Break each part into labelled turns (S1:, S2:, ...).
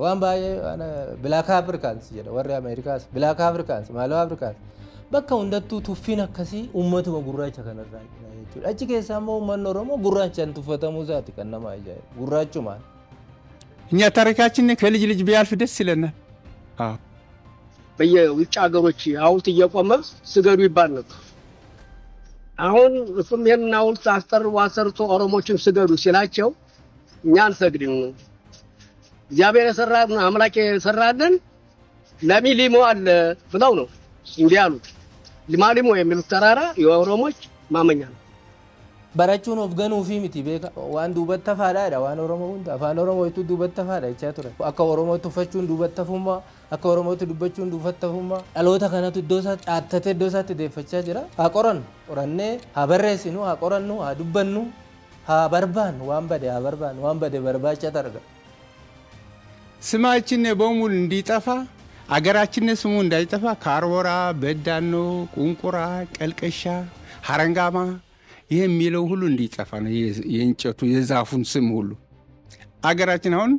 S1: Waan baay'ee waan Black Africans jedha warri Ameerikaas, Black Africans, maaloo Africans. Bakka hundattuu tuffiin akkasii uummatuma gurraacha kanarraa jira jechuudha. Achi keessaa immoo uummanni Oromoo gurraachaan tuffatamuu isaati kan nama ajaa'ibu. Gurraachumaan.
S2: እኛ ታሪካችን ከልጅ ልጅ ቢያልፍ ደስ ይለናል። አዎ።
S3: በየውጭ ሀገሮች ሐውልት እየቆመ ስገዱ ይባል ነበር። አሁን እሱም ይህንን ሐውልት አስጠርቦ አሰርቶ ኦሮሞችን ስገዱ ሲላቸው እኛ አንሰግድም፣ እግዚአብሔር የሰራልን አምላክ የሰራልን ለሚሊሞ አለ ብለው ነው እንዲህ ያሉት። ሊማሊሞ የሚሉት ተራራ የኦሮሞች ማመኛ ነው።
S1: Barachuun of ganuufii miti beeka, waan duubatti hafaadhaadha. Waan Oromoo hunda afaan Oromootu duubatti hafaadha jechaa ture. Akka Oromootti uffachuun duubatti hafummaa, akka Oromootti dubbachuun duubatti hafummaa. Dhaloota kanatu iddoo isaatti dhaattatee iddoo isaatti deeffachaa jira. Haa qorannu, qorannee haa barreessinu, haa qorannu, haa dubbannu, haa barbaannu, waan bade haa barbaannu, waan bade barbaachatu arga.
S2: ስማችን በሙሉ እንዲጠፋ አገራችን ስሙ እንዳይጠፋ ካርቦራ፣ በዳኖ፣ ቁንቁራ፣ ቀልቀሻ፣ ሀረንጋማ ይህ የሚለው ሁሉ እንዲጠፋ ነው። የእንጨቱ የዛፉን ስም ሁሉ አገራችን አሁን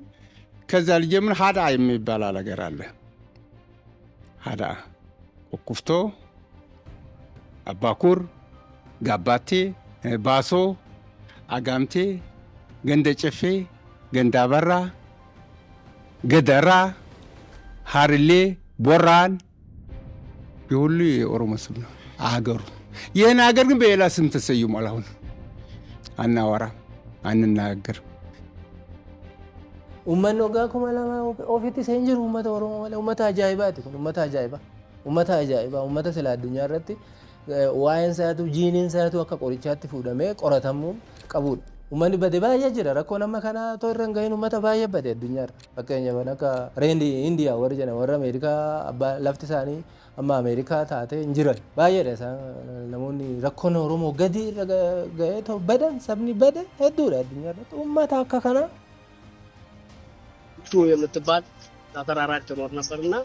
S2: ከዛ ልጀምር። ሀዳ የሚባል አገር አለ። ሀዳ፣ ኩኩፍቶ፣ አባኩር፣ ጋባቴ፣ ባሶ፣ አጋምቴ፣ ገንደ ጨፌ፣ ገንዳ በራ፣ ገደራ፣ ሀርሌ፣ ቦራን የሁሉ የኦሮሞ ስም ነው አገሩ። ይህን አገር ግን በሌላ ስም ተሰይሟል። አሁን አናወራም፣ አንናገርም።
S1: Uummanni waggaa 2000 ofitti isa hin jiru uummata Oromoo malee. Uummata ajaa'ibaati kun, uummata ajaa'ibaa. Uummata ajaa'ibaa, uummata sila addunyaa irratti waa'een isaatu, jiiniin isaatu akka qorichaatti fuudhamee qoratamuu qabudha. Uummanni bade baay'ee jira. Rakkoon amma kanaa otoo irra hin gahin uummata baay'ee bade addunyaarra. Fakkeenyaaf akka Reendi Indiyaa warri jedhan, warra Ameerikaa abbaa lafti isaanii amma Ameerikaa taatee hin jiran baay'eedha isaan. Namoonni rakkoon Oromoo gadi irra ga'ee ta'u badan, sabni bade hedduudha addunyaa irratti uummata akka kanaa.
S3: ሹ የምትባል ተራራ ትኖር ነበርና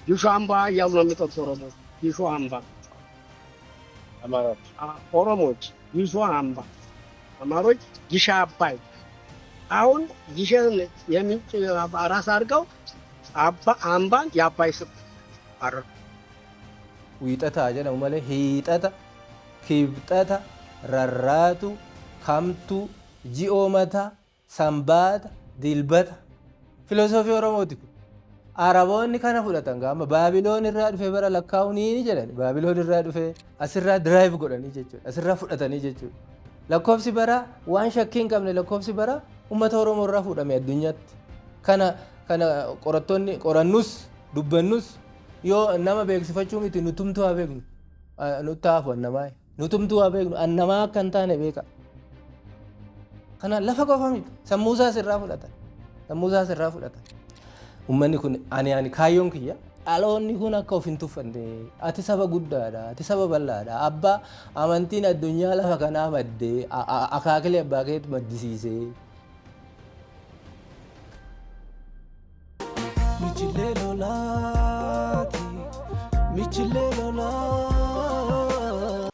S3: ጊሾ አምባ እያሉ ነው የሚጠሩት ኦሮሞዎች። ጊሾ አምባ ኦሮሞዎች ጊሾ አምባ፣ አማሮች ጊሻ አባይ። አሁን ጊሸን የምንጭ ራስ አድርገው አባ አምባን የአባይ ስም አደረጉ።
S1: Wiixataa jedhamu malee hiixata, kibxata, rarraatu, kamtu, ji'oo mataa, sanbaata, dilbata. Filosoofii Oromooti kun. Araboonni kana fudhatan gaama Baabiloon irraa dhufee bara lakkaa'uunii ni jedhan. Baabiloon irraa dhufee asirraa derive godhanii jechuudha. Asirraa fudhatanii jechuudha. Lakkoofsi bara waan shakkii hin qabne, lakkoofsi bara uummata Oromoo irraa fuudhame addunyaatti. Kana qorattoonni qorannus dubbannus yoo nama beeksifachuu miti, nutumtuu haa beeknu. Nutti hafu annamaa, nutumtuu haa beeknu, annamaa akka hin taane beeka. Kana lafa qofa miti, sammuu isaas irraa fudhatan. Sammuu isaas irraa fudhatan. Uummanni kun ani kaayyoon kiyya dhaloonni kun akka of hin tuffanne. Ati saba guddaadha, ati saba bal'aadha, abbaa amantiin addunyaa lafa kanaa maddee akaakilee abbaa keetu maddisiisee.
S4: Michilee lolaati, michilee lolaa.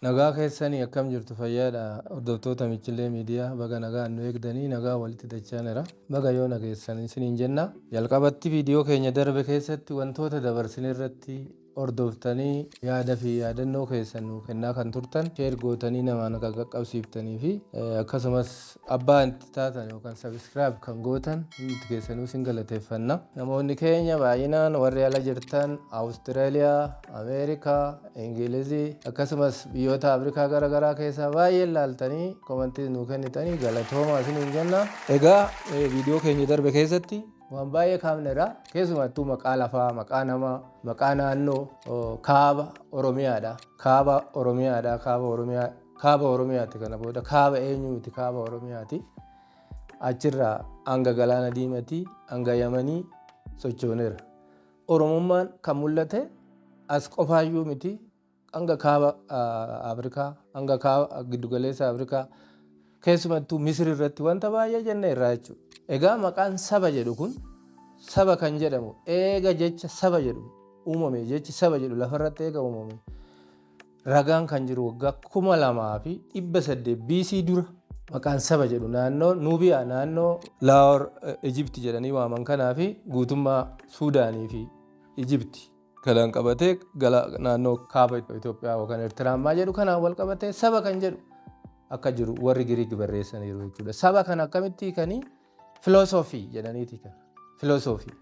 S1: Nagaa keessanii, akkam jirtu? Fayyaadha? Hordoftoota Michilee Miidiyaa, baga nagaa nu eegdanii nagaa walitti dachaanira. Baga yoo nageessan isiniin jenna. Jalqabatti viidiyoo keenya darbe keessatti wantoota dabarsine irratti hordoftanii yaada fi yaadannoo keessan nuu kennaa kan turtan, share gootanii namaan kan qaqqabsiiftanii fi akkasumas abbaa itti taatan yookaan subscribe kan gootan hundi keessanuu isin galateeffanna. Namoonni keenya baay'inaan warri ala jirtan Awustiraaliyaa, Ameerikaa, Ingilizii akkasumas biyyoota Afrikaa garaagaraa keessaa baay'ee laaltanii commentii nuu kennitanii galatoomaa isiniin jenna. Egaa viidiyoo keenya darbe keessatti waan baay'ee kaafneera. Keessumattuu maqaa lafaa, maqaa namaa, maqaa naannoo kaaba Oromiyaadha. Kaaba Oromiyaadha. Kaaba Oromiyaa, kaaba Oromiyaati. Kana booda kaaba eenyu miti, kaaba Oromiyaati. Achirraa hanga Galaana Diimatii, hanga Yamanii sochooneera. Oromummaan kan mul'ate as qofaayyuu miti, hanga kaaba Afrikaa, hanga kaaba giddugaleessa Afrikaa, keessumattuu Misir irratti wanta baay'ee jenne irraa jechuudha. Egaa maqaan saba jedhu kun, saba kan jedhamu eega jecha saba jedhu uumame, jechi saba jedhu lafarratti eega uumame, ragaan kan jiru waggaa 2800 BC dura. Maqaan saba jedhu naannoo Nuubiyaa, naannoo Lower Ijipti jedhanii waaman kanaa fi guutummaa Suudaanii fi Ijipti galaan qabatee gala naannoo kaaba Itoophiyaa yookaan Eertiraa ammaa jedhu kanaan wal qabatee saba kan jedhu akka jiru warri Giriik barreessaniiru jechuudha. Saba kana akkamitti hiikanii? Filosoofii jedhaniiti kan filosoofii,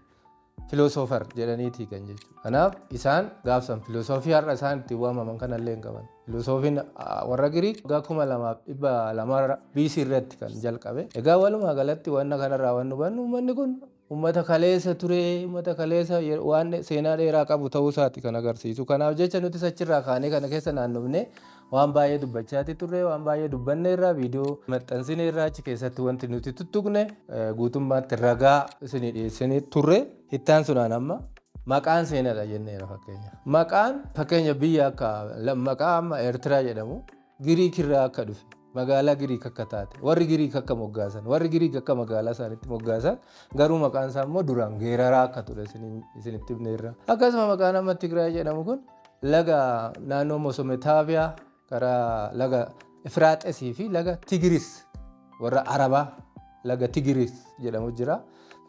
S1: philosopher jedhaniiti kan jechuudha. Kanaaf isaan gaafsan filosoofii har'a isaan ittiin waamaman kanallee hin qaban. Filosoofiin warra Giriik waggaa 2200 BC irratti kan jalqabe. Egaa walumaa galatti wanna kanarraa waan hubannu, uummanni kun uummata kaleessa ture, uummata kaleessa waan seenaa dheeraa qabu ta'uu isaati kan agarsiisu. Kanaaf jecha nuti achirraa kaanee kana keessa naannofnee waan baay'ee dubbachaati turre, waan baay'ee dubbanne irraa, viidiyoo maxxansine irraa, achi keessatti wanti nuti tuttuqne guutummaatti ragaa isinii dhiyeessinee turre. Ittaan sunaan amma maqaan seenaadha jenneera fakkeenya. Maqaan fakkeenya biyya akka maqaa amma Eertiraa jedhamu Giriik irraa akka dhufe, magaalaa Giriik akka taate, warri Giriik akka moggaasan, warri Giriik akka magaalaa isaaniitti moggaasan, garuu maqaan isaa immoo duraan Geeraraa akka ture isinitti himneerra. Akkasuma maqaan amma Tigraay jedhamu kun laga naannoo Mesopotaamiyaa karaa laga Efraaxesii fi laga Tigris, warra Arabaa laga Tigris jedhamu jira.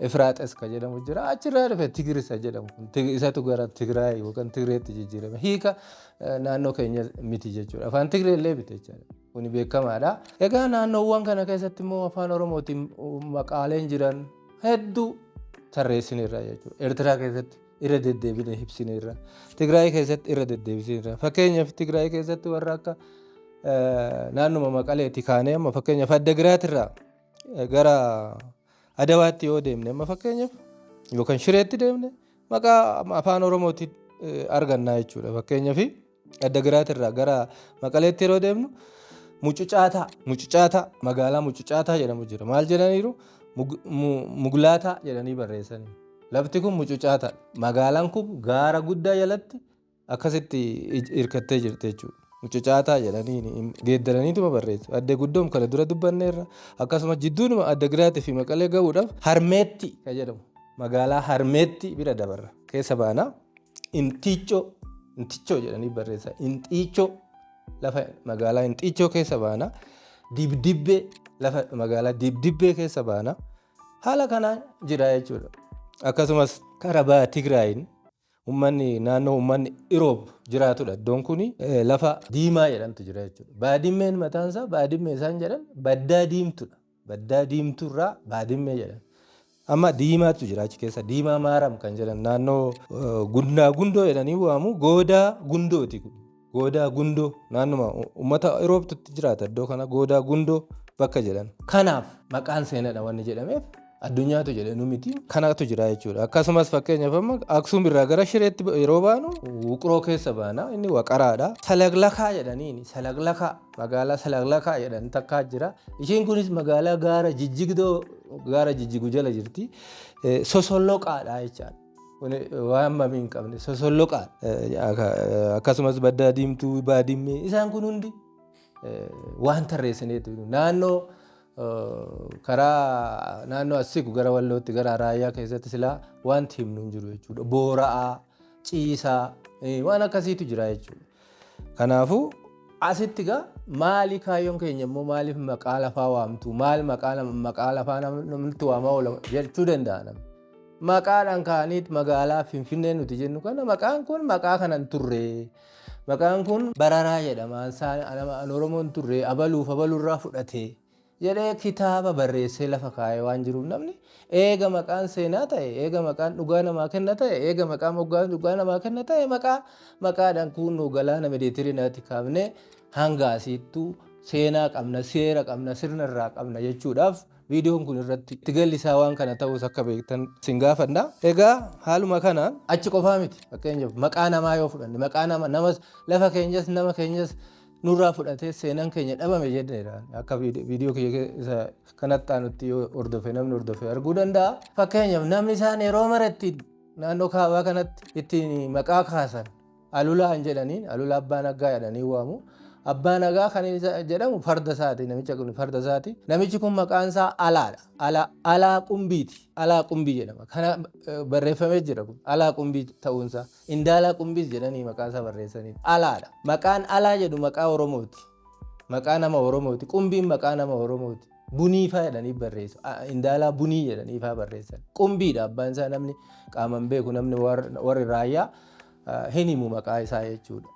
S1: Efraaxes ka jedhamu jira. Achirraa dhufe Tigris jedhamu kun. Isatu gara Tigraay yookaan Tigreetti jijjiirame. Hiika naannoo keenya miti jechuudha. Afaan Tigree illee miti jechuudha. Kuni beekamaadha. Egaa naannoowwan kana keessatti immoo afaan Oromootiin maqaaleen jiran hedduu tarreessineerra jechuudha. Eertiraa keessatti irra deddeebine ibsineerra. Tigraay keessatti irra deddeebisineerra. Fakkeenyaaf Tigraay keessatti warra akka naannuma Maqaleetti kaanee amma fakkeenyaaf Addagiraatirraa gara Adawaatti yoo deemne, amma fakkeenyaaf yookaan Shireetti deemne, maqaa afaan Oromootiin argannaa jechuudha. Fakkeenyaaf Addagiraatirraa gara Maqaleetti yeroo deemnu Mucucaataa, Mucucaataa, magaalaa Mucucaataa jedhamu jira. Maal jedhaniiru? Muglaataa jedhanii barreessanii. Lafti kun Mucucaataa. Magaalaan kun gaara guddaa jalatti akkasitti hirkattee jirti jechuudha. Mucucaataa jedhanii geeddaraniituma barreessu. Adde guddoom kana dura dubbanneerra. Akkasuma jidduunuma Addagiraatii fi Maqalee gahuudhaaf Harmeetti kan jedhamu magaalaa Harmeetti bira dabarra. Keessa baana. Intiichoo, Intichoo jedhanii barreessa. Inxiichoo, lafa magaalaa Inxiichoo keessa baana. Dibdibbee, lafa magaalaa Dibdibbee keessa baana. Haala kanaan jira jechuudha. Akkasumas karaa baha Tigraayin uummanni naannoo uummanni Iroob jiraatudha. Iddoon kun lafa diimaa jedhamtu jira jechuudha. Baadimmeen mataan isaa, baadimmee isaan jedhan, baddaa diimtuudha. Baddaa diimtuurraa baadimmee jedhan. Amma diimaatu jira achi keessa, diimaa maaram kan jedhan, naannoo gundaa gundoo jedhanii waamu, goodaa gundooti kun. Goodaa gundoo naannuma uummata Iroobtutti jiraata iddoo kana, goodaa gundoo bakka jedhan. Kanaaf maqaan seenadha wanni jedhameef addunyaatu jedhe, nu miti, kanatu jira jechuudha. Akkasumas fakkeenyaaf amma Aksuum irraa gara Shireetti yeroo baanu Wuqroo keessa baana, inni Waqaraadha. Salaglakaa jedhaniini, Salaglakaa, magaalaa Salaglakaa jedhan takkaa jira. Ishiin kunis magaalaa gaara jijjigdoo, gaara jijjigu jala jirti. Sosolloqaadha jechaadha. Kun waan mamii hin qabne sosolloqaadha. Akkasumas baddaa diimtuu, baadimmee, isaan kun hundi waan tarreessineetu naannoo karaa naannoo as siqu gara Wallootti, gara Raayyaa keessatti silaa wanti himnu hin jiru jechuudha. Boora'aa, ciisaa, waan akkasiitu jira jechuudha. Kanaafuu asitti gaa maali kaayyoon keenya immoo? Maaliif maqaa lafaa waamtu? Maal maqaa lafaa namatti waamaa oola jechuu danda'a namni. Maqaadhaan kaa'anii magaalaa Finfinnee nuti jennu kana, maqaan kun maqaa kanan turre. Maqaan kun Bararaa jedhama. An Oromoon turre, abaluuf abalurraa fudhate jedhee kitaaba barreessee lafa kaa'ee waan jiruuf, namni eega maqaan seenaa ta'e, eega maqaan dhugaa namaa kenna ta'e, eega maqaa moggaan dhugaa namaa kenna ta'e, maqaa maqaadhaan kunnoo galaana Meeditiraaniyaatti kaafnee hanga asiittuu seenaa qabna, seera qabna, sirna irraa qabna jechuudhaaf viidiyoon kun irratti itti galli isaa waan kana ta'us akka beektan sin gaafadha. Egaa haaluma kanaan achi qofaa miti. Fakkeenyaaf maqaa namaa yoo fudhanne, maqaa nama namas lafa keenyas nama keenyas nurraa fudhatee seenaan keenya dhabame jenneera. Akka viidiyoo kiyya isa kanatti aanutti yoo hordofe, namni hordofe arguu danda'a. Fakkeenyaaf namni isaan yeroo maratti naannoo kaabaa kanatti ittiin maqaa kaasan Alulaa hin jedhaniin, Alulaa Abbaa Naggaa jedhanii waamu. Abbaa Nagaa kan inni jedhamu farda isaati, namicha kun farda isaati. Namichi kun maqaan isaa Alaadha. Alaa, Alaa Qumbiiti. Alaa Qumbii jedhama. Kana barreeffamee jira kun. Alaa Qumbii ta'uunsaa. Indaalaa Qumbiis jedhanii maqaa isaa barreessanii. Alaadha. Maqaan Alaa jedhu maqaa Oromooti. Maqaa nama Oromooti. Qumbiin maqaa nama Oromooti. Bunii faa jedhanii barreessu. Indaalaa Bunii jedhanii faa barreessan. Qumbiidha abbaan isaa, namni qaaman beeku, namni warri raayyaa hin himu maqaa isaa jechuudha.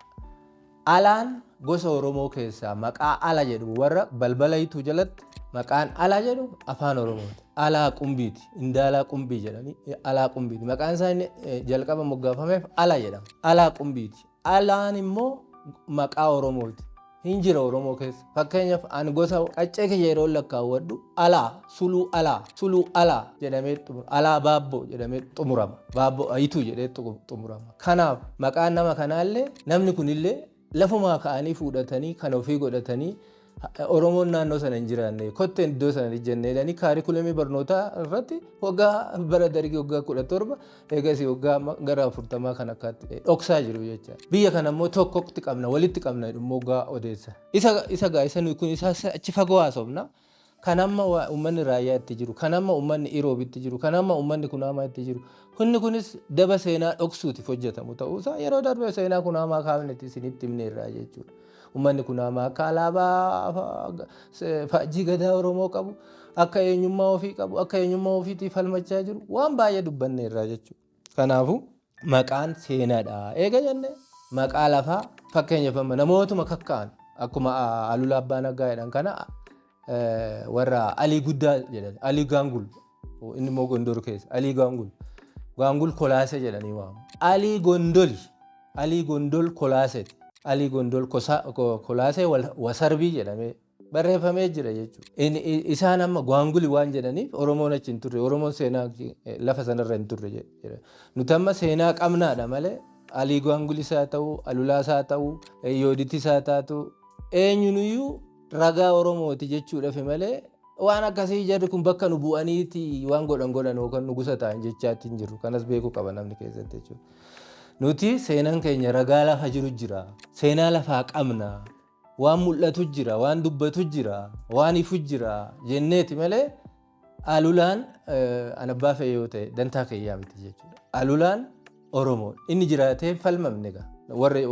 S1: Alaan gosa Oromoo keessaa maqaa ala jedhu warra balbala hituu jalatti maqaan ala jedhu afaan Oromooti. Alaa Qumbiiti. Indaalaa Qumbii jedhanii Alaa Qumbiiti. Maqaan isaa inni jalqaba moggaafameef ala jedhama. Alaa Qumbiiti. Alaan immoo maqaa Oromooti. Hin jira Oromoo keessa. Fakkeenyaaf, ani gosa qaccee kiyya yeroo lakkaawwadhu alaa suluu, alaa suluu, alaa jedhamee xumura. Alaa Baabboo jedhamee xumurama. Baabboo Ayituu jedhee xumurama. Kanaaf maqaan nama kanaallee, namni kunillee lafumaa ka'anii fuudhatanii kan ofii godhatanii, Oromoon naannoo sana hin jiraanne, kotteen iddoo sana hin jedhanii kaarikulamii barnootaa irratti waggaa bara dargii waggaa 17, eegasii waggaa gara 40 kan akkaatti dhoksaa jiru jecha. Biyya kana immoo tokkotti qabna, walitti qabna immoo waggaa odeessa. Isa gaa isa kun isa achi fagoo haasofna. Kan amma uummanni raayyaa itti jiru, kan amma uummanni Iroob itti jiru, kan amma uummanni Kunaamaa itti jiru. Kunni kunis daba seenaa dhoksuutiif hojjetamu ta'uusaa yeroo darbe seenaa Kunaamaa kaafnetti isinitti himneerra jechuudha. Uummanni Kunaamaa akka alaabaa faajjii gadaa Oromoo qabu, akka eenyummaa ofii qabu, akka eenyummaa ofiitiif falmachaa jiru waan baay'ee dubbanneerra jechuudha. Kanaafuu maqaan seenaadha. Eega jenne, maqaa lafaa fakkeenyaaf amma namootuma kakka'an akkuma Alulaa Abbaa Naggaa jedhan kana, warra Alii Guddaa jedhan, Alii Gaangul, inni immoo Gondor keessa Alii Gaangul, Gaangul Kolaasee jedhanii waamu. Alii Gondoli, Alii Gondol Kolaaseeti. Alii Gondol Kolaasee Wasarbii jedhamee barreeffamee jira jechuudha. Isaan amma Gaanguli waan jedhaniif Oromoon achi hin turre, Oromoon seenaa lafa sanarra hin turre jedha. Nuti amma seenaa qabnaadha malee Alii Gaangulis haa ta'u, Alulaas haa ta'u, Yooditis haa taatu, eenyunuyyuu ragaa Oromooti jechuudhaaf malee waan akkasii jarri kun bakka nu bu'aniiti waan godhan godhan yookaan nu gusa ta'an jechaatti hin jiru. Kanas beekuu qaba namni keessatti jechuudha. Nuti seenaan keenya ragaa lafa jiru jira. Seenaa lafaa qabna. Waan mul'atu jira, waan dubbatu jira, waan ifu jira jenneeti malee Alulaan an abbaa fe'e yoo ta'e dantaa kiyyaa miti jechuudha. Alulaan Oromoo inni jiraatee falmamne gaa. Warri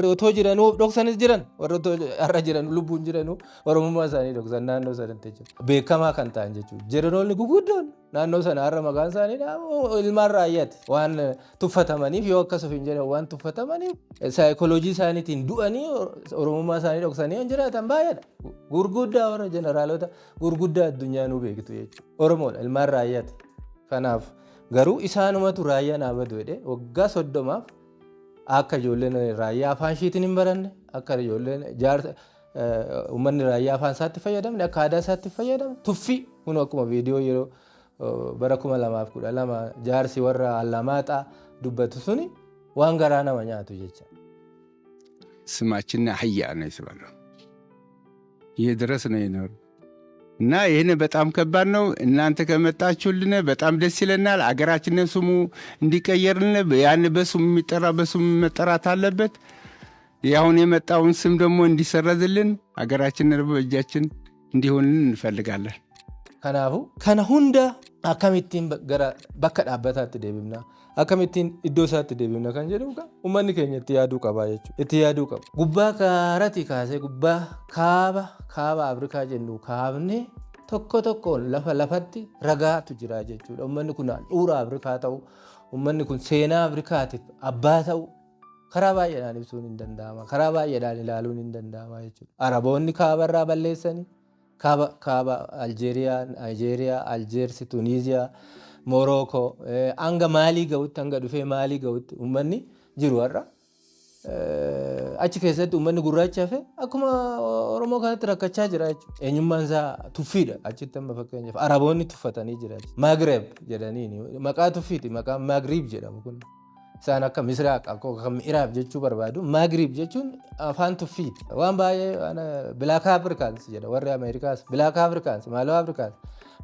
S1: otoo jiranuu of dhoksanis jiran, warri otoo har'a jiran lubbuun jiranuu Oromummaa isaanii dhoksan naannoo sanatti jechuudha. Beekamaa kan ta'an jechuudha. Jeneraalonni guguddoon naannoo sana har'a maqaan isaanii ilmaan raayyaati. Waan tuffatamaniif, yoo akkas of hin jedhan, waan tuffatamaniif saayikooloojii isaaniitiin du'anii Oromummaa isaanii dhoksanii kan jiraatan baay'eedha. Gurguddaa, warra jeneraalota gurguddaa addunyaa nu beektu jechuudha. Oromoodha, ilmaan raayyaati. Kanaaf garuu isaanumatu raayyaa naa badu jedhee waggaa 30f akka ijoolleen raayyaa afaan ishiitiin hin baranne, akka ijoolleen jaarsa uummanni raayyaa afaan isaatti fayyadamne, akka aadaa isaatti fayyadamne tuffii kun akkuma viidiyoo yeroo bara 2012 jaarsi warra Allamaaxaa dubbatu suni waan garaa nama nyaatu jecha.
S2: ስማችን አህያ ነው የተባለው። ይህ ድረስ ነው የኖሩ እና ይህን በጣም ከባድ ነው። እናንተ ከመጣችሁልን በጣም ደስ ይለናል። አገራችንን ስሙ እንዲቀየርልን ያን በስሙ የሚጠራ በስሙ መጠራት አለበት። አሁን የመጣውን ስም ደግሞ እንዲሰረዝልን አገራችንን በእጃችን እንዲሆንልን እንፈልጋለን።
S1: Kanaafuu kana hunda akkamittiin gara bakka dhaabbataatti deebifna, akkamittiin iddoo isaatti deebifna kan jedhu uummanni keenya itti yaaduu qaba jechuudha. Itti yaaduu qaba. Gubbaa kaaratii kaasee gubbaa kaaba Afrikaa jennu kaafne tokko tokkoon lafa lafatti ragaatu jira jechuudha. Uummanni kun handhuura Afrikaa ta'u, uummanni kun seenaa Afrikaatiif abbaa ta'u karaa baay'eedhaan ibsuun hin danda'ama. Karaa baay'eedhaan ilaaluun hin danda'ama jechuudha. Araboonni kaabarraa balleessanii kaaba Aljeeriyaa, Naayijeeriyaa, Aljeersi, Tuniiziyaa, Morookoo hanga Maalii ga'utti, hanga dhufee Maalii ga'utti uummanni jiru har'a. Achi keessatti uummanni gurraacha hafe akkuma Oromoo kanatti rakkachaa jira jechuudha. Eenyummaan isaa tuffiidha achitti amma fakkeenyaaf Araboonni tuffatanii jira. Maagreeb jedhaniini maqaa tuffiiti, maqaan Maagriib jedhamu kun. Isaan akka Misraaq, akka Mi'iraab jechuu barbaadu. Maagriib jechuun afaan tuffiiti. Waan baay'ee Black Africans jedha warri Ameerikaas, Black Africans, maaloo Africans.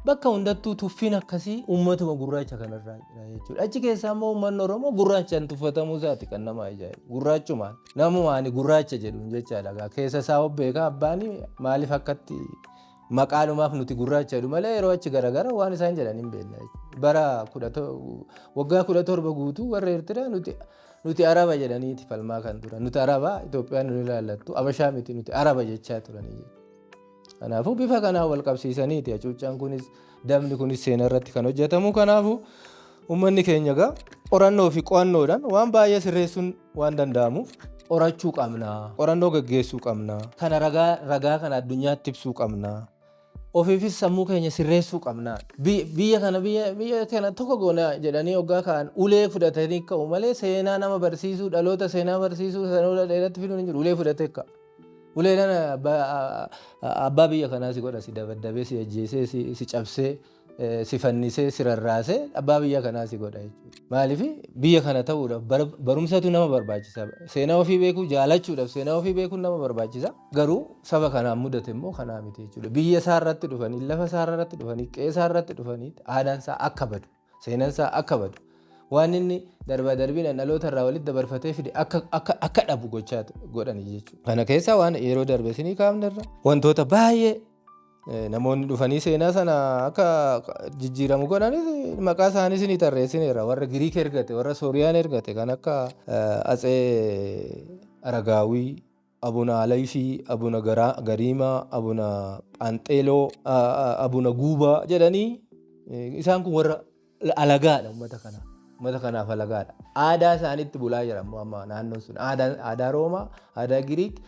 S1: Bakka hundattuu tuffiin akkasii uummatuma gurraacha kanarraa jira jechuudha. Achi keessaa immoo uummanni Oromoo gurraachaan tuffatamuu isaati kan nama ajaa'ibu. Gurraachumaan namuma ani gurraacha jedhuun jechaadha. Keessa isaa of beekaa abbaan maaliif akkatti Maqaanumaaf nuti gurraacha jedhu malee yeroo achi garagara waan isaan jedhan hin beekna. Bara waggaa 17 guutuu warra Eertiraa nuti Araba jedhaniiti falmaa kan turan. Nuti Araba, Itoophiyaan nu ilaallattu, Abashaa miti, nuti Araba jechaa turanii jechuudha. Kanaafuu bifa kanaan wal qabsiisaniiti hacuuccaan kunis, dabni kunis seenaa irratti kan hojjetamu. Kanaafuu uummanni keenya egaa qorannoo fi qo'annoodhaan waan baay'ee sirreessuun waan danda'amuuf qorachuu qabna, qorannoo gaggeessuu qabna, kana ragaa kana addunyaatti ibsuu qabna. Ofiifis sammuu keenya sirreessuu qabna. Biyya kana biyya kana tokko goona jedhanii hoggaa ka'an ulee fudhatanii ka'u malee seenaa nama barsiisuu, dhaloota seenaa barsiisuu, dhaloota dheeratti fiduun hin jiru. Ulee fudhatee ka'a. Uleedhaan abbaa biyya kanaa si godha, si dabaddabee, si ajjeesee, si cabsee, si fannisee, si rarraasee abbaa biyya kanaa si godha jechuudha. Maaliif biyya kana ta'uudhaaf barumsatu nama barbaachisa. Seenaa ofii beekuu jaalachuudhaaf seenaa ofii beekuun nama barbaachisa. Garuu saba kanaan mudate immoo kanaa miti jechuudha. Biyya isaa irratti dhufanii, lafa isaa irratti dhufanii, qe'ee isaa irratti dhufanii aadaan isaa akka badu, seenaan isaa akka badu, waan inni darbaa darbiin dhaloota irraa walitti dabarfatee fide akka dhabu gochaa godhanii jechuudha. Kana keessaa waan yeroo darbe isinii kaafne irra wantoota baay'ee namoonni dhufanii seenaa sana akka jijjiiramu godhanis maqaa isaanii isinii tarreessineerra. Warra Giriik ergate, warra Sooriyaan ergate kan akka Atsee Aragaawii, Abuna Alayfii, Abuna Gariimaa, Abuna Phaanxeeloo, Abuna Guubaa jedhanii isaan kun warra alagaadha uummata kanaaf. Uummata kanaaf alagaadha. Aadaa isaaniitti bulaa jira ammoo amma naannoon sun. Aadaa Roomaa, aadaa Giriik,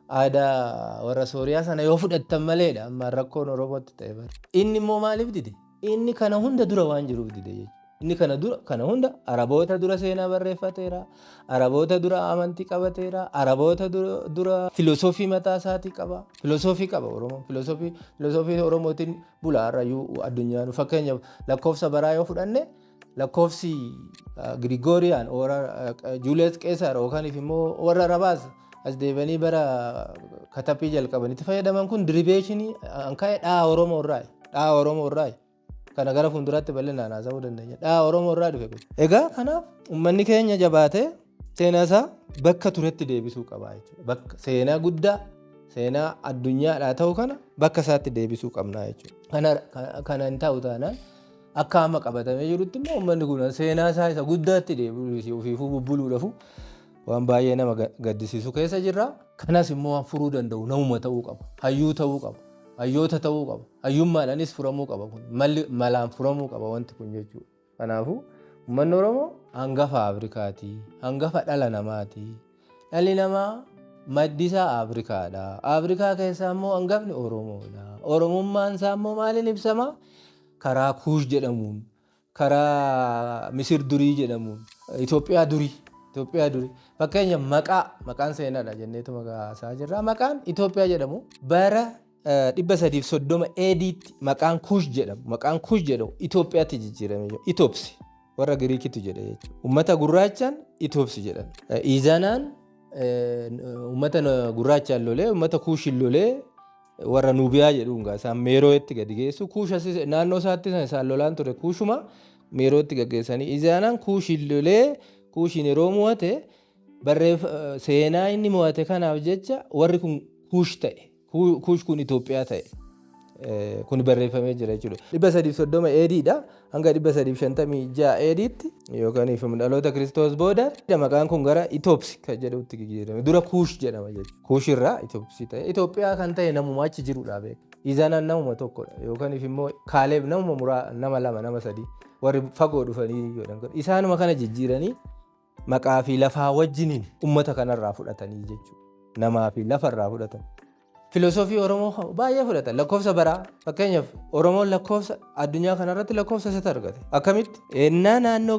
S1: aadaa warra Sooriyaa sana yoo fudhattan maleedha amma rakkoon Oromootti ta'e bara. Inni immoo maaliif dide? Inni kana hunda dura waan jiruuf dide jechuudha. Inni kana dura kana hunda Araboota dura seenaa barreeffateera. Araboota dura amantii qabateera. Araboota dura filosoofii mataa isaatii qaba. Filosoofii qaba Oromoon. Filosoofii Oromootiin bula har'ayyuu addunyaan. Fakkeenyaaf lakkoofsa baraa yoo fudhanne, lakkoofsi Girigooriyaan, Julius Qeesar yookaan immoo warra Arabaas as deebanii bara kataphii jalqabanitti fayyadaman kun derivation an ka'e dhaha Oromoo irraa. Dhaha Oromoo irraa. Kana gara fuulduraatti bal'inaan haasa'uu dandeenya. Dhaha Oromoo irraa dhufe kun. Egaa kanaaf uummanni keenya jabaatee seenaa isaa bakka turetti deebisuu qaba jechuudha. Bakka seenaa guddaa, seenaa addunyaadhaa ta'u kana bakka isaatti deebisuu qabna jechuudha. Kana hin ta'u taanaan akka amma qabatamee jirutti immoo uummanni kun seenaa isaa isa guddaatti deebi'uu ofiifuu bubbuluudhaafu waan baay'ee nama gaddisiisu keessa jirra. Kanas immoo waan furuu danda'u namuma ta'uu qaba. Hayyuu ta'uu qaba. Hayyoota ta'uu qaba. Hayyummaadhaanis furamuu qaba kun. Malli malaan furamuu qaba wanti kun jechuudha. Kanaafuu uummanni Oromoo hangafa Afrikaati. Hangafa dhala namaati. Dhalli namaa maddi isaa Afrikaadha. Afrikaa keessaa immoo hangafni Oromoodha. Oromummaan isaa immoo maaliin ibsama? Karaa Kuush jedhamuun, karaa Misir durii jedhamuun, Itoophiyaa durii. Itoophiyaa durii. Fakkeenya maqaan seenaadha jenneetu maqaa haasaa jirra. Maqaan Itoophiyaa jedhamu bara 330 AD'tti maqaan Kuush jedhamu Itoophiyaatti jijjiirame jira. Itoopsi warra Giriikitu jedhe jechuudha. Uummata gurraachaan Itoopsi jedhan. Iizanaan uummata gurraachaan lolee, uummata Kuushin lolee, warra Nuubiyaa jedhuun gaa isaan Meerootti gadi geessu. Kuush naannoo isaatti isaan lolaan ture, Kuushuma Meerootti gaggeessanii. Izaanaan Kuushin lolee, Kuushin yeroo mo'ate barreef seenaa inni mo'ate kanaaf jecha warri kun Kuush ta'e. Kuush kun Itoophiyaa ta'e. Kun barreeffamee jira jechuudha. 330 ADdha hanga 356 ADtti yookaan dhaloota Kiristoos booda maqaan kun gara Itoopsi kan jedhutti jijjiirame. Dura Kuush jedhama jechuudha. Kuush irraa Itoopsii ta'e. Itoophiyaa kan ta'e namuma achi jirudha beeka. Izanaan namuma tokkodha yookaan immoo Kaaleeb namuma muraa, nama lama, nama sadii warri fagoo dhufanii jedhan. Isaanuma kana jijjiiranii maqaa fi lafaa wajjiniin uummata kanarraa fudhatanii jechuudha. Namaa fi lafarraa fudhatan. Filosoofii Oromoo baay'ee fudhatan. Lakkoofsa baraa, fakkeenyaaf, Oromoon lakkoofsa addunyaa kanarratti lakkoofsa isatti argate. Akkamitti? Ennaa naannoo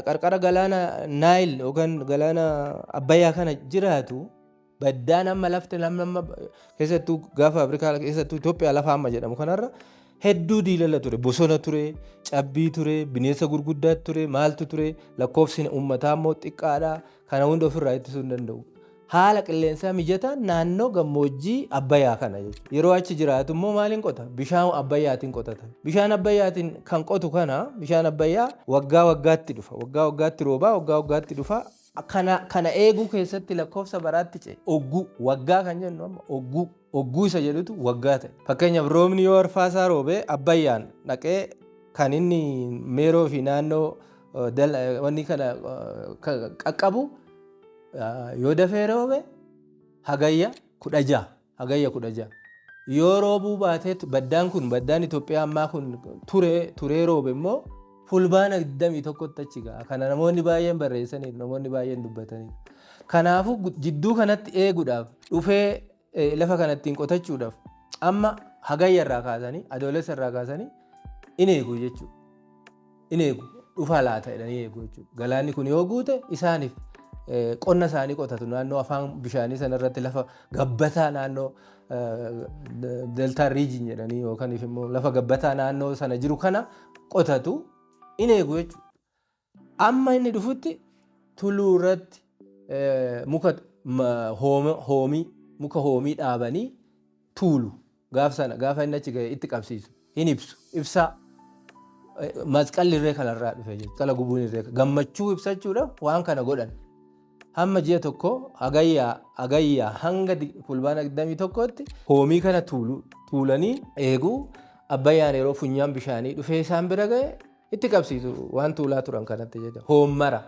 S1: qarqara galaana Naayil yookaan galaana Abbayyaa kana jiraatu, baddaan amma lafti amma keessattuu gaafa Afrikaa, keessattuu Itoophiyaa lafa amma jedhamu kanarra hedduu diilala ture, bosona ture, cabbii ture, bineensa gurguddaa ture, maaltu ture, lakkoofsi uummataa immoo xiqqaadha. Kana hunda ofirraa ittisuu hin danda'u. Haala qilleensaa mijataan naannoo gammoojjii Abbayyaa kana jechuudha. Yeroo achi jiraatu immoo maaliin qota? Bishaan Abbayyaatiin qotata. Bishaan Abbayyaatiin kan qotu kana, bishaan Abbayyaa waggaa waggaatti dhufa. Waggaa waggaatti roobaa, waggaa waggaatti dhufa. Kana eeguu keessatti lakkoofsa baraatti ce'e. Ogguu waggaa kan jennu amma ogguu. Ogguu isa jedhutu waggaa ta'e. Fakkeenyaaf, roobni yoo arfaasaa roobee, Abbayyaan dhaqee kan inni Meeroo fi naannoo wanni kana qaqqabu, yoo dafee roobe Hagayya 16, Hagayya 16. Yoo roobuu baateet, baddaan kun, baddaan Itoophiyaa ammaa kun turee turee roobe immoo Fulbaana 21tti achi ga'a. Kana namoonni baay'een barreessaniiru, namoonni baay'een dubbataniiru. Kanaafuu jidduu kanatti eeguudhaaf, dhufee lafa kanattiin qotachuudhaaf, amma Hagayya irraa kaasanii, Adoolessa irraa kaasanii in eegu jechuudha. In eegu, dhufaa laata jedhanii eegu jechuudha. Galaanni kun yoo guute isaaniif qonna isaanii qotatu. Naannoo afaan bishaanii sanarratti lafa gabbataa, naannoo delta region jedhanii yookaan immoo lafa gabbataa naannoo sana jiru kana qotatu, in eegu jechuudha. Amma inni dhufutti tulluu irratti muka hoomii, muka hoomii dhaabanii tuulu. Gaaf sana, gaafa inni achi ga'e, itti qabsiisu, hin ibsu ibsaa. Masqalli irree kanarraa dhufe jechuudha. Masqala gubuun irree gammachuu ibsachuudhaaf waan kana godhan. Hamma ji'a tokko, Hagayyaa hanga Fulbaana 21tti hoomii kana tuulanii eeguu. Abbayyaan yeroo funyaan bishaanii dhufee isaan bira ga'e itti qabsiisu waan tuulaa turan kanatti jechuudha. Hoommara,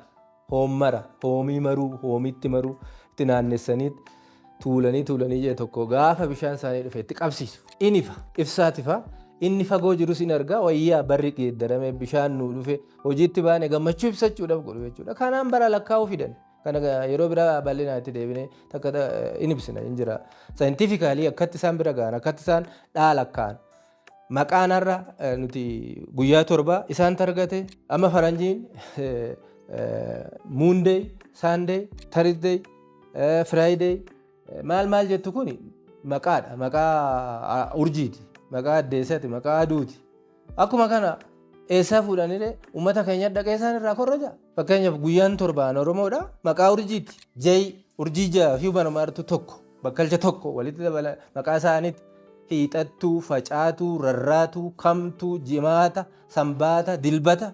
S1: hoommara, hoomii maruu, hoomitti maruu, itti naannessanii tuulanii tuulanii ji'a tokko, gaafa bishaan isaanii dhufe itti qabsiisu. In ifa, ibsaatifa. Inni fagoo jirus in argaa, wayyaa barri geeddarame, bishaan nuu dhufe, hojiitti baane, gammachuu ibsachuudhaaf godhu jechuudha. Kanaan bara lakkaa'uu fidan. Kana yeroo biraa bal'inaan itti deebinee takka in ibsina, hin jira. Scientifically akkatti isaan bira ga'an, akkatti isaan dhaa lakkaa'an. Maqaan har'a nuti guyyaa 7 isaan targate. Amma faranjiin Monday, Sunday, Thursday, Friday maal maal jettu kuni maqaadha. Maqaa urjiiti. Maqaa addeessaati. Maqaa aduuti. Akkuma kana eessaa fuudhanillee uummata keenya dhaqee isaan irraa korroja. Fakkeenyaaf, guyyaan torbaan Oromoodha. Maqaa urjiiti. Ja'i urjii ja'a fi marmaartu tokko, bakkalcha tokko walitti dabala maqaa isaaniitti. Hiixattuu, facaatuu, rarraatuu, kamtuu, jimaata, sanbaata, dilbata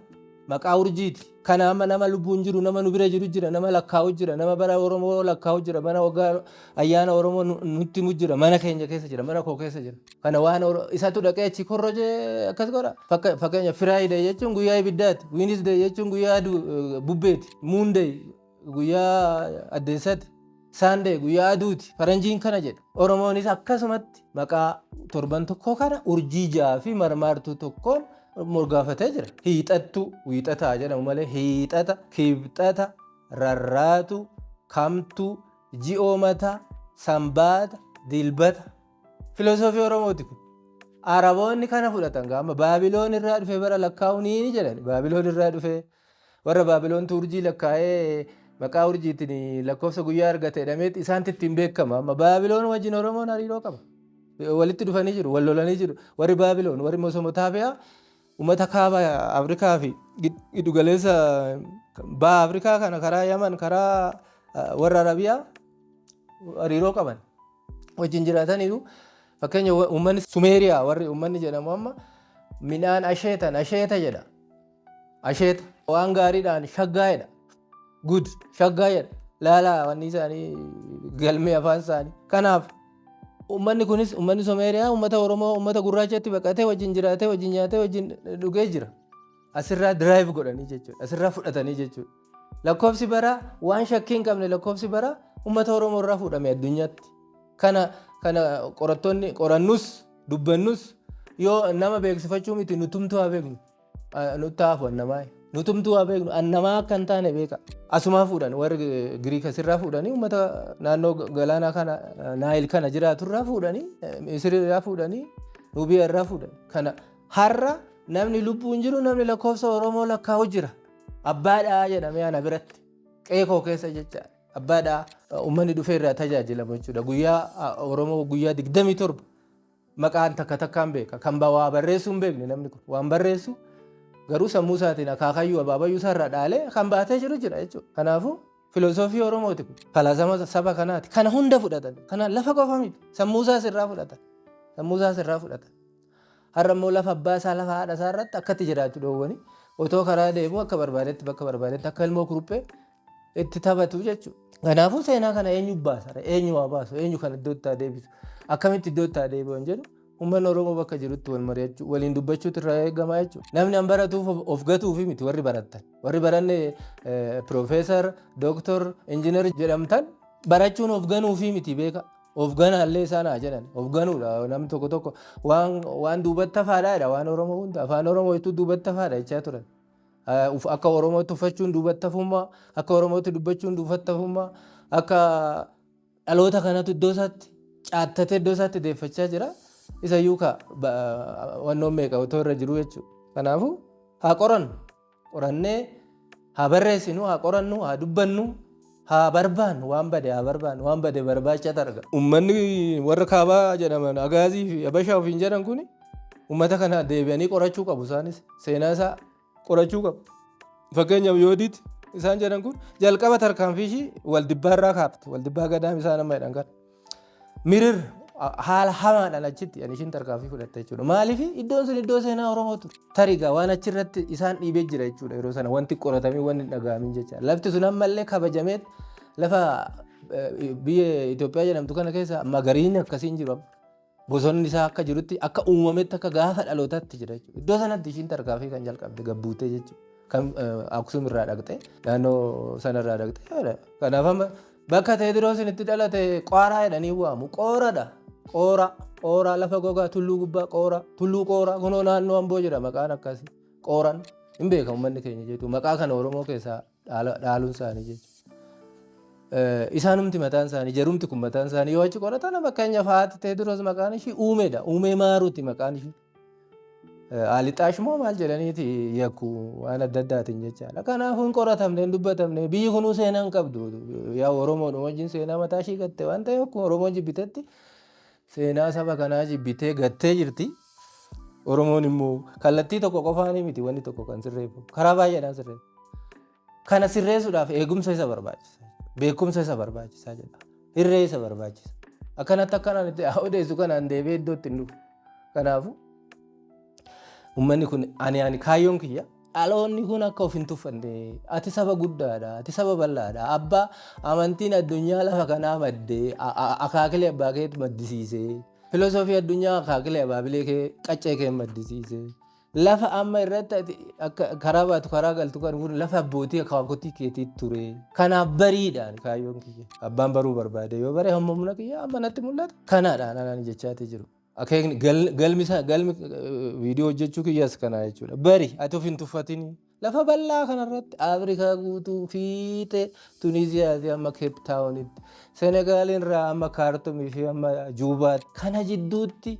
S1: maqaa urjiiti. Kana amma nama lubbuun jiru, nama nu bira jiru jira, nama lakkaa'u jira, nama bara Oromoo lakkaa'u jira, mana waggaa ayyaana Oromoo nutti himu jira, mana keenya keessa jira, mana koo keessa jira. Kana waan isatu dhaqee achi korrojee akkas godha. Fakkeenya, Friday jechuun guyyaa ibiddaati, Wednesday jechuun guyyaa bubbeeti, Monday guyyaa addeessaati, Sunday guyyaa aduuti. Faranjiin kana jedha. Oromoonis akkasumatti maqaa torban tokko kana urjii ja'a fi marmaartuu tokkoon mogaafatee jira. Hiixattuu, wiixataa jedhamu malee, hiixata, kibxata, rarraatu, kamtuu, ji'oo mataa, sanbaata, dilbata. Filosoofii Oromooti kun. Araboonni kana fudhatan. Gaama Baabiloon irraa dhufee bara lakkaa'uun ni jedhan. Baabiloon irraa dhufee, warra Baabiloontu urjii lakkaa'ee maqaa urjiitiin lakkoofsa guyyaa argate jedhameet isaanti ittiin beekama. Amma Baabiloon wajjin Oromoon hariiroo qaba. Walitti dhufanii jiru, wal lolanii jiru. Warri Baabiloon, warri Mesopotamiyaa, uummata kaaba Afrikaa fi giddugaleessa baha Afrikaa kana karaa Yaman, karaa warra Arabiyaa hariiroo qaban. Wajjin jiraataniiru. Fakkeenya, uummanni Sumeeriyaa, warri uummanni jedhamu, amma midhaan asheetan asheeta jedha. Asheeta waan gaariidhaan shaggaa jedha. Good, shaggaa jedha. Laalaa wanni isaanii, galmee afaan isaanii. Kanaaf uummanni kunis, uummanni Sumeeriyaa, uummata Oromoo, uummata gurraachatti baqatee wajjin jiraatee, wajjin nyaatee, wajjin dhugee jira. Asirraa derive godhanii jechuudha. Asirraa fudhatanii jechuudha. Lakkoofsi baraa waan shakkii hin qabne, lakkoofsi baraa uummata Oromoo irraa fuudhame addunyaatti. Kana qorattoonni qorannus dubbannus, yoo nama beeksifachuu miti, nutumtuu haa beeknu. Nutti hafu annamaa. Nutumtuu haa beeknu, annamaa akka hin taane beeka. Asumaa fuudhan, warri Giriik asirraa fuudhanii, uummata naannoo galaanaa kana, Naayil kana jiraaturraa fuudhanii, Misirraa fuudhanii, Nuubiyaa irraa fuudhan. Kana har'a namni lubbuun jiru, namni lakkoofsa Oromoo lakkaa'u jira. Abbaadhaa jedhamee ana biratti qe'ee koo keessa jecha abbaadhaa uummanni dhufee irraa tajaajilamu jechuudha. Guyyaa Oromoo guyyaa 27 maqaan takka takkaan beeka. Kan waa barreessuu hin beekne, namni kun waan barreessu garuu sammuu isaatiin akaakayyuu abaabayyuu isaarraa dhaalee kan baatee jiru jira jechuudha. Kanaafuu filosoofii Oromooti kun. Falaasama saba kanaati. Kana hunda fudhatan. Kana lafa qofa miti. Sammuu isaas irraa fudhatan. Sammuu isaas irraa fudhatan. Har'a immoo lafa abbaa isaa, lafa haadha isaa irratti akkatti jiraachuu dhoowwanii, otoo karaa deemu akka barbaadetti, bakka barbaadetti akka ilmoo kuruphee itti taphatu jechuudha. Kanaafuu seenaa kana eenyu baasa? Eenyu haa baasu? Eenyu kan iddoo itti haa deebisu? Akkamitti iddoo itti haa deebi'u jedhu uummanni Oromoo bakka jirutti wal mari'achuu, waliin dubbachuutu irraa eegamaa jechuudha. Namni an baratuuf of gatuufi miti warri barattan. Warri baranne piroofeesar, dooktor, injiinar jedhamtan barachuun of ganuufi miti beeka. Of ganaallee isaan haa jedhan. Of ganuudha namni tokko tokko waan duubatti hafaadha jedha waan Oromoo hunda. Afaan Oromoo jechuun duubatti hafaadha jechaa turan. Akka Oromootti uffachuun duubatti hafummaa, akka Oromootti dubbachuun duubatti hafummaa, akka dhaloota kanatu iddoo isaatti caattatee iddoo isaatti deeffachaa jira. Isa iyyuu ka wannoon meeqa otoo irra jiru jechuudha. Kanaafuu haa qorannu, qorannee haa barreessinu, haa qorannu, haa dubbannu, haa barbaannu, waan bade haa barbaannu, waan bade barbaachatu arga. Uummanni warra kaabaa jedhaman Agaazii fi Habashaa ofiin jedhan kuni uummata kana deebi'anii qorachuu qabu, isaanis seenaa isaa qorachuu qabu. Fakkeenyaaf Yoodiit isaan jedhan kun jalqaba tarkaanfii ishii Waldibbaarraa kaafte, Waldibbaa gadaam isaan amma jedhan kana. Mirir haala hamaadhaan achitti ani ishiin tarkaanfii fudhatte jechuudha. Maaliif iddoon sun iddoo seenaa Oromoo ture. Tarigaa waan achirratti isaan dhiibee jira jechuudha yeroo sana wanti qoratamee wanti hin dhaga'amin jecha. Lafti sun ammallee kabajamee lafa biyya Itoophiyaa jedhamtu kana keessa magariinni akkasiin jiru. Bosonni isaa akka jirutti, akka uumametti, akka gaafa dhalootaatti jira jechuudha. Iddoo sanatti ishiin tarkaanfii kan jalqabde gabbuutee jechuudha. Kan Aksum irraa dhaqxee, naannoo sanarraa dhaqxee. Kanaaf amma bakka Teediroos itti dhalate Qaaraa jedhanii waamu. Qooradha. Qoora. Qooraa lafa gogaa tulluu gubbaa Qoora. Tulluu Qooraa kunoo naannoo Amboo jira maqaan akkasii. Qooran hin beekamu uummanni keenya jechuudha. Maqaa kana Oromoo keessaa dhaaluun isaanii jechuudha. Isaanumti mataan isaanii, jarumti kun mataan isaanii yoo achi qoratan, fakkeenyaaf haati Teediroos maqaan ishii Uumeedha. Uumee Maaruuti maqaan ishii. Alixaash moo maal jedhaniiti yakku waan adda addaatiin jechaadha. Kanaafuu hin qoratamne, hin dubbatamne, biyyi kunuu seenaa hin qabdu. Yaa Oromoon wajjin seenaa mataa ishii gatte waan ta'eef, akkuma Oromoon jibbitetti seenaa saba kanaa jibbitee gattee jirti. Oromoon immoo kallattii tokko qofaanii miti wanni tokko kan sirreeffamu. Karaa baay'eedhaan sirreeffamu. Kana sirreessuudhaaf eegumsa isa barbaachisa. Beekumsa isa barbaachisaa jedha. Hirree isa barbaachisa. Akkanatti akkanaan itti odeessu kanaan deebi'ee iddootti hin dhufu. Kanaafuu uummanni kun ani kaayyoon kiyya dhaloonni kun akka of hin tuffanne. Ati saba guddaadha, ati saba bal'aadha, abbaa amantiin addunyaa lafa kanaa maddee, akaakilee abbaa keetu maddisiise, filosoofii addunyaa akaakilee abaabilee kee qaccee kee maddisiise, lafa amma irratti ati akka karaa baatu karaa galtu kan kun lafa abbootii akaakotii keetii ture. Kanaaf bariidhaan kaayyoon kiyya abbaan baruu barbaade yoo bare, hamma humna kiyya amma natti mul'ata kanaadhaan anaan jechaati jiru. Akeekni galmi isaa, galmi viidiyoo hojjechuu kiyyaas kana jechuudha. Bari, ati of hin tuffatini. Lafa bal'aa kanarratti Afrikaa guutuu fiixee Tuniziyaa fi amma Cape Townitti, Senegaaliin irraa amma Kaartumii fi amma Juubaatti. Kana jidduutti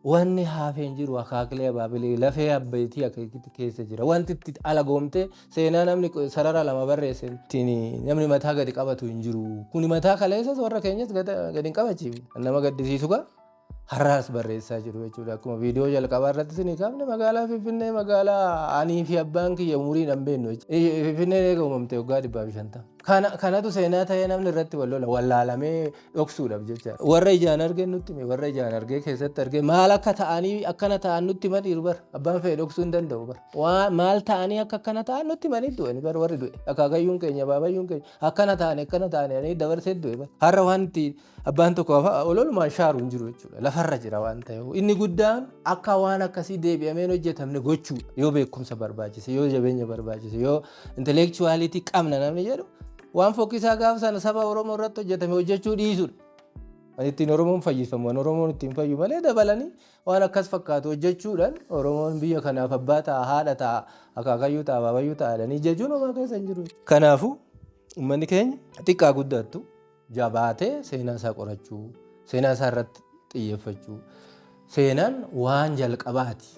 S1: wanni hafeen jiru akaakilee abaabilee lafee abbeetii akeekitti keessa jira. Wanti itti alagoomtee seenaa namni sarara lama barreesse ittiin namni mataa gadi qabatu hin jiru. Kuni mataa kaleessas warra keenyas gadi hin qabachiifne. Kan nama gaddisiisu gaa har'aas barreessaa jiru jechuudha. Akkuma viidiyoo jalqabaa irratti isinii kaafne, magaalaa Finfinnee, magaalaa anii fi abbaan kiyya umuriin hin beeknu jechuudha. Finfinneen eega uumamte waggaa 150. Kanatu seenaa ta'ee namni irratti wal lola wallaalamee dhoksuudhaaf jecha. Warra ijaan argee nutti hime, warra ijaan argee keessatti argee maal akka ta'anii akkana ta'an nutti himaniiru bara. Abbaan fe'e dhoksuu hin danda'u bara. Maal ta'anii akka akkana ta'an nutti himanii du'ani bara warri du'e. Akaakayyuun keenya, baabayyuun keenya akkana ta'anii akkana ta'anii dabarsee du'e bara. Har'a wanti abbaan tokko ololumaan shaaru hin jiru jechuudha. Lafarra jira waan ta'eef. Inni guddaan akka waan akkasii deebi'amee hin hojjetamne gochuudha. Yoo beekumsa barbaachise, yoo jabeenya barbaachise, yoo intellectuality qabna namni jedhu, waan fokkisaa gaafa sana saba Oromoo irratti hojjetame hojjechuu dhiisudha. Kan ittiin Oromoon fayyifamu, kan Oromoon ittiin fayyu malee, dabalanii waan akkas fakkaatu hojjechuudhaan Oromoon biyya kanaaf abbaa ta'a, haadha ta'a, akaakayyuu ta'a, baabayyuu ta'a jedhanii jechuun homaa keessa hin jiru. Kanaafuu uummanni keenya xiqqaa guddattu jabaatee seenaa isaa qorachuu, seenaa isaa irratti xiyyeeffachuu. Seenaan waan jalqabaati.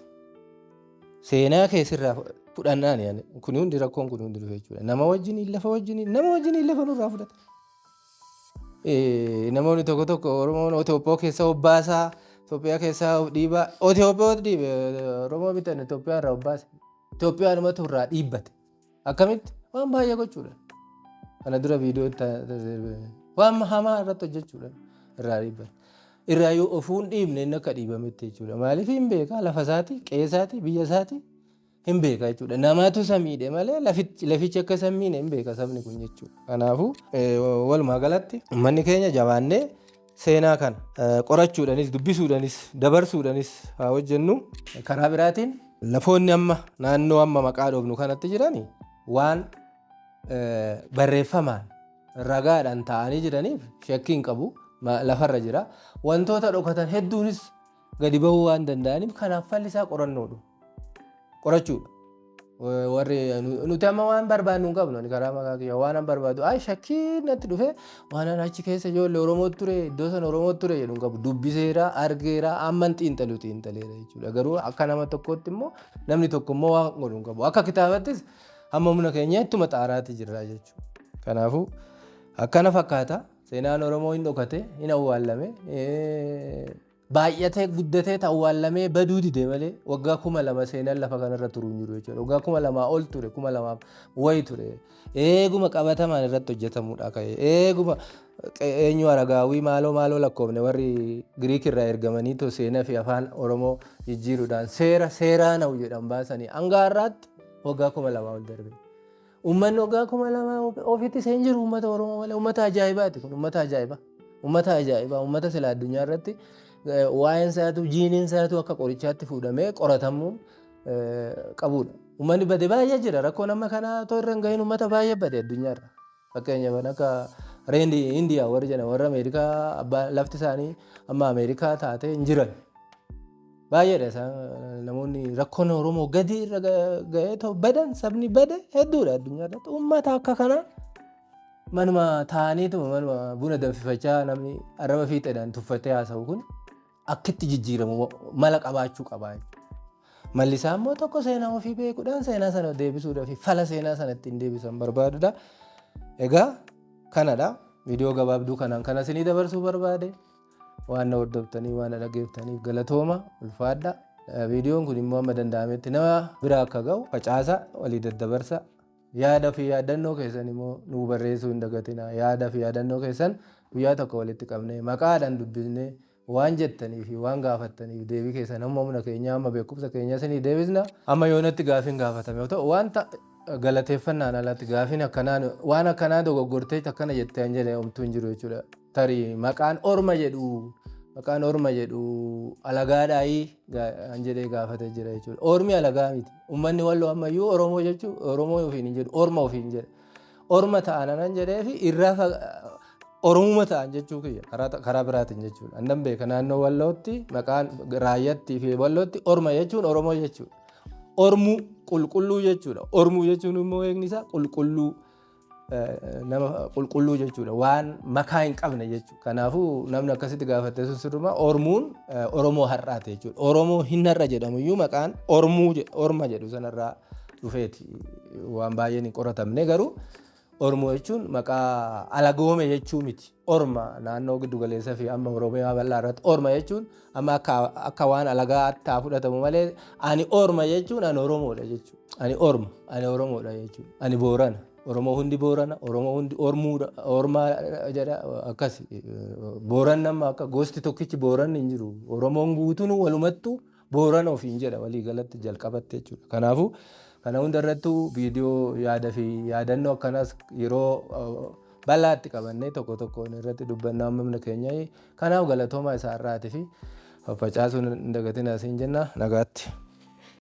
S1: Seenaa keessirraa fudhannaan yaani kun hundi rakkoon kun hundi dhufe jechuudha. Nama wajjin, lafa wajjin, nama wajjin lafa nurraa fudhata. Namoonni tokko tokko Oromoon Itoophiyaa keessa obbaasaa, Itoophiyaa keessaa of dhiibaa. Itoophiyaa dhiibe, Oromoo bitan Itoophiyaa irraa obbaase. Itoophiyaa namatu irraa dhiibbate. Akkamitti? Waan baay'ee gochuudha. Kana dura viidiyoo waan hamaa irratti hojjechuudha irraa dhiibbate. Irraa yoo ofuun dhiibne inni akka dhiibametti jechuudha. Maaliif hin beekaa? Lafa isaati, qe'ee isaati, biyya isaati hin beeka jechuudha. Namatu isa miidhe malee lafichi akka isa hin miine hin beeka sabni kun jechuudha. Kanaafuu walumaa galatti uummanni keenya jabaannee Seenaa kana qorachuudhanis, dubbisuudhanis, dabarsuudhanis haa hojjennu. Karaa biraatiin lafoonni amma naannoo amma maqaa dhoofnu kanatti jiran waan barreeffamaan ragaadhaan taa'anii jiraniif shakkii hin qabu, lafarra jira. Wantoota dhokatan hedduunis gadi bahuu waan danda'aniif, kanaaf falli isaa qorannoodha. Qorachuudha. Warri nuti amma waan barbaadnu hin qabnu. Ani karaa maqaa kiyya waan an barbaadu, ay, shakkii natti dhufe, waan an achi keessa ijoollee Oromoo ture, iddoo sana Oromoo ture jedhu hin qabu. Dubbiseera, argeera, amman xiinxalu xiinxaleera jechuudha. Garuu akka nama tokkootti immoo namni tokko immoo waan godhu hin qabu. Akka kitaabattis hamma humna keenya ittuma xaaraatti jirra jechuudha. Kanaafuu akkana fakkaata. Seenaan Oromoo hin dhokate, hin awwaallame. Baay'atee guddatee awwaallamee baduu dide malee waggaa 2000 seenaan lafa kanarra turu hin jiru jechuudha. Waggaa 2000 ol ture, 2000 wayi ture. Eeguma qabatamaan irratti hojjetamuudha ka'e. Eeguma eenyu Aragaawii maaloo maaloo lakkoofne, warri Giriik irraa ergamanii too seenaa fi afaan Oromoo jijjiiruudhaan seera seeraa na'u jedhan baasanii hanga har'aatti waggaa 2000 ol darbe. Uummanni waggaa 2000 ofitti seen jiru uummata Oromoo malee uummata ajaa'ibaati kun, uummata ajaa'ibaa. Uummata ajaa'ibaa, uummata sila addunyaa irratti waa'een isaatu, jiiniin isaatu akka qorichaatti fuudhamee qoratamuu qabudha. Uummanni bade baay'ee jira. Rakkoon amma kanaa otoo irra hin gahin uummata baay'ee bade addunyaarra. Fakkeenyaaf akka Reendi Indiyaa warri jedhan, warra Ameerikaa, abbaa lafti isaanii amma Ameerikaa taatee hin jiran. Baay'eedha isaan. Namoonni rakkoon Oromoo gadi irra ga'ee ta'u badan, sabni bade hedduudha addunyaa irratti. Uummata akka kanaa manuma taa'aniituma manuma buna danfifachaa namni arraba fiixeedhaan tuffatee haasa'u kun akkitti jijjiiramu mala qabaachuu qaba jechuudha. Malli isaa immoo tokko seenaa ofii beekuudhaan seenaa sana deebisuudhaa fi fala seenaa sana ittiin deebisan barbaadudha. Egaa kanadha. Viidiyoo gabaabduu kanaan kana isinii dabarsuu barbaade. Waan na hordoftanii, waan na dhaggeeffataniif galatooma, ulfaadha. Viidiyoon kun immoo amma danda'ametti nama bira akka ga'u facaasa, walii daddabarsa. Yaada fi yaadannoo keessan immoo nuu barreessuu hin dagatina. Yaada fi yaadannoo keessan guyyaa tokko walitti qabnee maqaadhaan dubbisnee waan jettanii fi waan gaafattaniif deebii keessan hamma humna keenyaa, hamma beekumsa keenyaa isinii deebisna. Amma yoonatti gaafiin gaafatame yoo ta'u, wanta galateeffannaan alatti gaafiin akkanaa, waan akkanaa dogoggortee akkana jettee an jedhe homtuu hin jiru jechuudha. Tarii maqaan orma jedhu alagaadhaayii an jedhee gaafatee jira jechuudha. Ormi alagaa miti. Uummanni Walloo ammayyuu Oromoo jechuu Oromoo ofiin hin jedhu, orma ofiin jedha. Orma ta'an anan jedhee fi irraa Oromuma ta'an jechuu kiyya karaa biraatiin jechuudha. Annan beeka, naannoo Wallootti maqaan Raayyaattii fi Wallootti orma jechuun Oromoo jechuudha. Ormuu qulqulluu jechuudha. Ormuu jechuun immoo eegni isaa qulqulluu, nama qulqulluu jechuudha. Waan makaa hin qabne jechuudha. Kanaafuu namni akkasitti gaafatte sun sirruma Ormuun Oromoo har'aati jechuudha. Oromoo hin har'a jedhamu iyyuu maqaan Ormuu orma jedhu sanarraa dhufeeti. Waan baay'een hin qoratamne, garuu Oromoo jechuun maqaa alagoome jechuu miti. Orma naannoo giddu galeessa fi amma Oromiyaa bal'aa irratti orma jechuun amma akka waan alagaatti haa fudhatamu malee, ani orma jechuun ani Oromoodha jechuudha. Ani orma, ani Oromoodha jechuudha. Ani Boorana. Oromoo hundi Boorana, Oromoo hundi Ormuudha, Ormaa jedha akkasi. Booranni amma akka gosti tokkichi Booranni hin jiru. Oromoon guutuun walumattuu Boorana ofiin jedha walii galatti jalqabatte jechuudha. Kanaafuu kana hunda irrattuu viidiyoo yaada fi yaadannoo akkanaas yeroo bal'aatti qabannee tokko tokkoon irratti dubbannaa humna keenya. Kanaaf galatoomaa isaa irraatii fi faffacaasuun hin dagatinaa siin jenna, nagaatti.